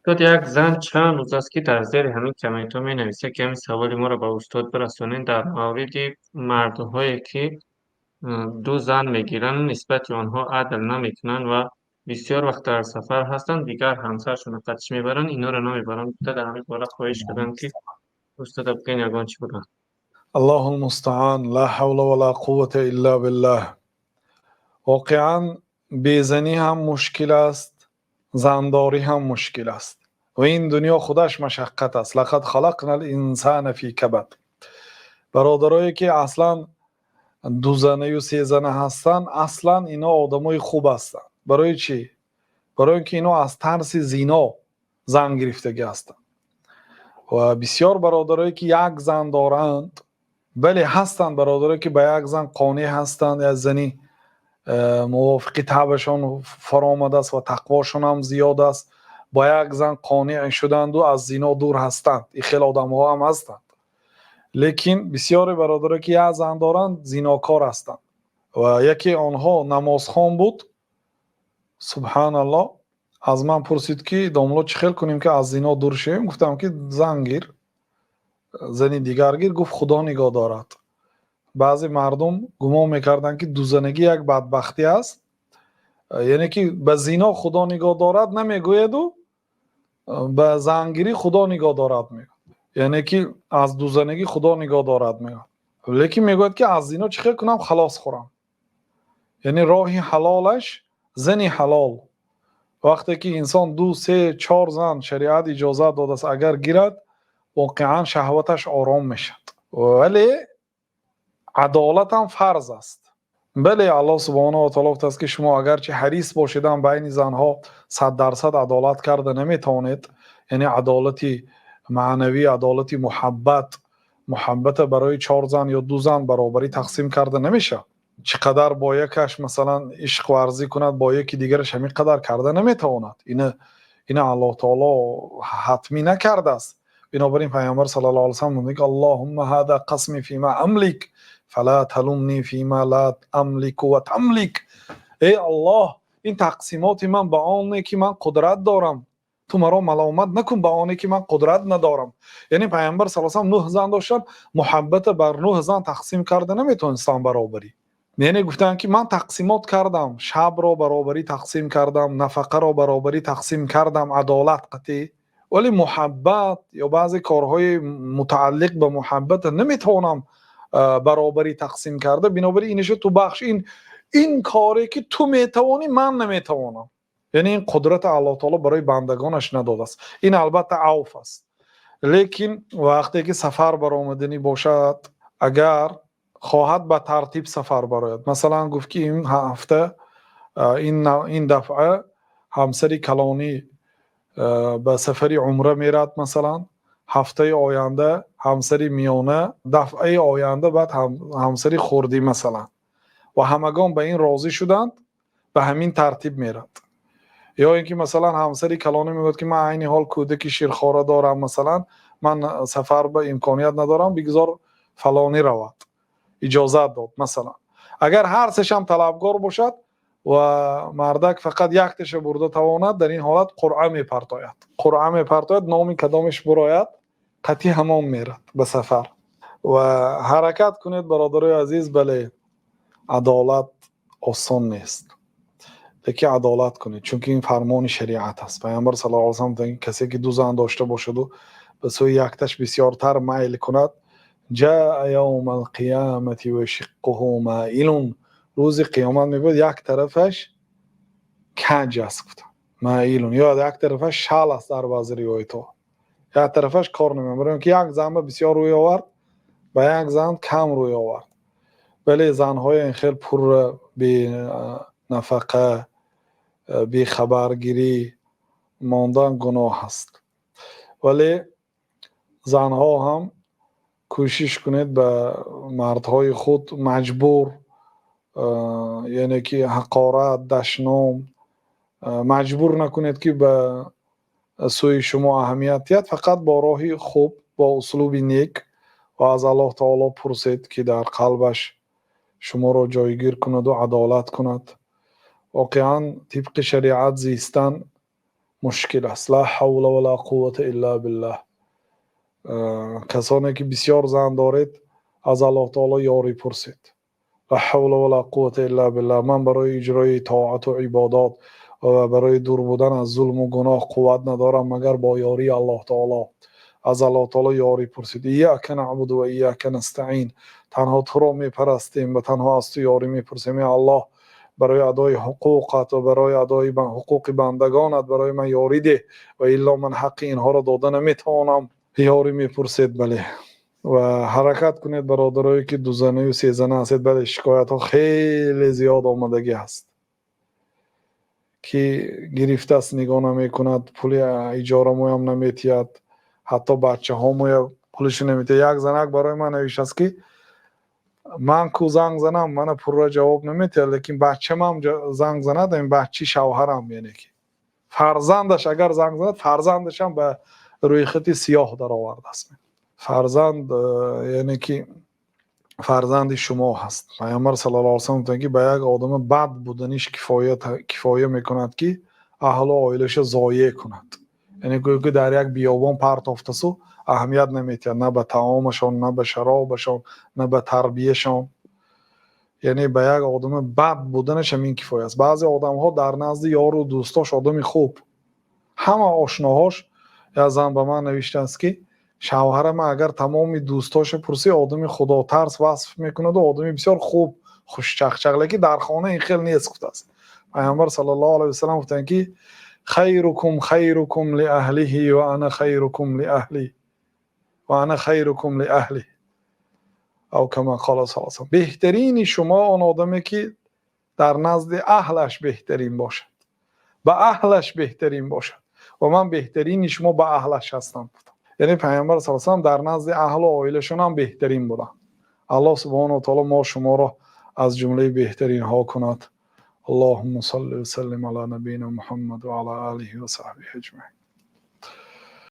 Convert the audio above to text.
Устод, як зан чанд рӯз аст, ки дар зери ҳамин комментҳо менависад, ки ҳамин саволи моро ба устод бирасонед дар мавриди мардҳое, ки ду зан мегиранд, нисбати онҳо адл намекунанд ва бисёр вақт дар сафар ҳастанд, дигар ҳамсаршонро қатиш мебаранд, инҳоро намебаранд. Гуфта, дар ҳамин бора хоҳиш кардам, ки устода бигӯен, ягон чӣ бигӯянд. الله المستعان، لا حول ولا قوة إلا بالله. Воқеан, безанӣ ҳам мушкил аст, зандорӣ ҳам мушкил аст ва ин дунё худаш машаққат аст. لقد خلقنا الإنسان في كبد. Бародарое, ки аслан дузанаю сезана ҳастанд, аслан ино одамои хуб ҳастанд. Барои чӣ? Барои ин ки ино аз тарси зино зан гирифтагӣ ҳастанд. Ва бисёр бародарое, ки як зан доранд, бале, ҳастанд бародарое, ки ба як зан қонеъ ҳастанд, як зани мувофиқи табъашон фаромадааст ва тақвошон ҳам зиёд аст, ба як зан қонеъ шуданду аз зино дур ҳастанд. Ин хел одамҳо ҳам ҳастанд, лекин бисёре бародарое, ки як зан доранд, зинокор ҳастанд. Ва яке онҳо намозхон буд, субҳаналлоҳ, аз ман пурсид, ки домулло, чӣ хел кунем, ки аз зино дур шавем? Гуфтам, ки зан гир, зани дигар гир. Гуфт: «Худо нигоҳ дорад». Баъзе мардум гумон мекарданд, ки дузанагӣ як бадбахтӣ аст, яъне ки ба зино Худо нигоҳ дорад намегӯяду, ба зангирӣ Худо нигоҳ дорад мегӯяд, яъне ки аз дузанагӣ Худо нигоҳ дорад мегӯяд, лекин мегӯяд, ки аз зино чӣ хел кунам халос хӯрам? Яъне роҳи ҳалолаш зани ҳалол. Вақте ки инсон ду, се, чор зан, шариат иҷозат додааст, агар гирад, воқеан шаҳваташ ором мешавад, вале адолатам фарз аст. Бале, Аллоҳ субҳонаҳу ва таъоло гуфтааст, ки шумо агарчи ҳарис бошедам, байни занҳо 100% адолат карда наметавонед, яъне адолати маънавӣ, адолати муҳаббат. Муҳаббата барои чор зан ё ду зан баробарӣ тақсим карда намешавад. Чӣ қадар бо якаш, масалан, ишқ варзӣ кунад, бо яки дигараш ҳамин қадар карда наметавонад. Ина Аллоҳ таоло ҳатмӣ накардааст. Бинобар ин Пайғамбар саллаллоҳу алайҳи васаллам мегӯяд: اللهم هذا قسمي فيما أملك فلا تلمني فيما لا أملك وتملك. Эй Аллоҳ, ин тақсимоти ман ба оне, ки ман қудрат дорам, ту маро маломат накун ба оне, ки ман қудрат надорам. Яъне Пайғамбар са салам нӯҳ зан доштанд, муҳаббата бар нӯҳ зан тақсим карда наметавонистанд баробарӣ. Яъне гуфтанд, ки ман тақсимот кардам, шабро баробарӣ тақсим кардам, нафақаро баробарӣ тақсим кардам, адолат қатъӣ, вале муҳаббат ё баъзе корҳои мутааллиқ ба муҳаббата наметавонам баробарӣ тақсим карда. Бинобар ин инаша ту бахш, ин коре, ки ту метавонӣ, ман наметавонам. Яъне ин қудрата Аллоҳ таоло барои бандагонаш надодааст. Ин албатта авф аст, лекин вақте ки сафар баромаданӣ бошад, агар хоҳад, ба тартиб сафар барояд. Масалан, гуфт, ки ин ҳафта, ин дафъа ҳамсари калонӣ ба сафари умра мерад, масалан, ҳафтаи оянда ҳамсари миёна, дафъаи оянда баъд ҳамсари хурдӣ, масалан, ва ҳамагон ба ин розӣ шуданд, ба ҳамин тартиб мерад. Ё ин ки, масалан, ҳамсари калонӣ мегӯяд, ки ман айни ҳол кӯдаки ширхора дорам, масалан, ман сафар ба имконият надорам, бигзор фалонӣ равад. Иҷозат дод. Масалан, агар ҳар сешам талабгор бошад ва мардак фақат якташа бурда тавонад, дар ин ҳолат қуръа мепартояд. Қуръа мепартояд, номи кадомеш бурояд, қатъи ҳамон мерад ба сафар. Ва ҳаракат кунед, бародарои азиз. Бале, адолат осон нест, лекин адолат кунед, чунки ин фармони шариат аст. Пайғамбар саллаллоҳу алайҳи васаллам гуфтанд, касе ки ду зан дошта бошаду ба сӯи якташ бисёртар майл кунад, جاء يوم القيامة وشقه مائل. Рӯзи қиёмат мегӯяд, як тарафаш каҷ аст, гуфта, مائل, ё як тарафаш шал аст. Дар баъзе ривоятҳо як тарафаш кор намекунад, барои ин ки як зан ба бисёр рӯй овард, ба як зан кам рӯй овард. Вале занҳои ин хел пурра бенафақа, бехабаргирӣ мондан гуноҳ аст. Вале занҳо ҳам кӯшиш кунед, ба мардҳои худ маҷбур, яъне ки ҳақорат, дашном маҷбур накунед, ки ба сӯи шумо аҳамият диҳад, фақат бо роҳи хуб, бо услуби нек. Ва аз Аллоҳ таоло пурсед, ки дар қалбаш шуморо ҷойгир кунаду адолат кунад. Воқеан, тибқи шариат зистан Мушкил аст. Ла ҳавла ва ла қуввата илла биллаҳ. Касоне ки бисёр зан доред, аз Аллоҳ таоло ёрӣ пурсед. Ла ҳавла ва ла қуввата илла биллаҳ, ман барои иҷрои тоату ибодот ва барои дур будан аз зулму гуноҳ қувват надорам, магар бо ёрии Аллоҳ таоло. Аз Аллоҳ таоло ёрӣ пурсед. Ияка наъбуду ва ияка настаъин, танҳо туро мепарастем ва танҳо аз ту ёрӣ мепурсем. Эй Аллоҳ, барои адои ҳуқуқат ва барои адои ҳуқуқи бандагонат барои ман ёрӣ деҳ, ва илло ман ҳаққи инҳоро дода наметавонам. Ёрӣ мепурсед, бале. Ва ҳаракат кунед, бародарое ки дузанаю сезана ҳастед. Бале, шикоятҳо хеле зиёд омадагӣ ҳаст, ки гирифтааст, нигоҳ намекунад, пули иҷорамоям наметиҳад, ҳатто бачаҳомоя пулашо наметиҳад. Як занак барои ман навиштааст, ки ман ку занг занам, мана пурра ҷавоб наметиҳад, лекин бачамам занг занад, ин бачаи шавҳарам, яъне ки фарзандаш агар занг занад, фарзандашам ба рӯйхати сиёҳ даровардааст. Фарзанд, яъне ки фарзанди шумо ҳаст. Пайғамбар саллаллоҳу алайҳи васаллам гуфтанд, ки ба як одами бад буданиш кифоя мекунад, ки аҳлу оилаша зоеъ кунад, яъне гӯё ки дар як биёбон партофтасу аҳамият наметиҳад на ба таомашон, на ба шаробашон, на ба тарбияшон. Яъне ба як одами бад буданаш ҳамин кифоя аст. Баъзе одамҳо дар назди ёру дӯстош одами хуб, ҳама ошноҳош. Як зан ба ман навиштааст, ки шавҳарама агар тамоми дӯстоша пурсӣ, одами худотарс васф мекунаду одами бисёр хуб, хушчақчақ, лекин дар хона ин хел нест, гуфтааст. Пайғамбар саллаллоҳу алайҳи васаллам гуфтанд, ки хайрукум хайрукум лиаҳлиҳи ва ана хайрукум лиаҳли ва ана хайрукум лиаҳли, ав кама қола саллаллоҳу алайҳи васаллам. Беҳтарини шумо он одаме ки дар назди аҳлаш беҳтарин бошад, ба аҳлаш беҳтарин бошад, ва ман беҳтарини шумо ба аҳлаш ҳастам. Яъне Пайғамбар саллаллоҳу алайҳи васаллам дар назди аҳлу оилашон ҳам беҳтарин буданд. Аллоҳ субҳонаҳу ва таоло мо шуморо аз ҷумлаи беҳтаринҳо кунад. Аллоҳумма салли васаллим ала набийина Муҳаммад ва ала олиҳи ва саҳбиҳи аҷмаин.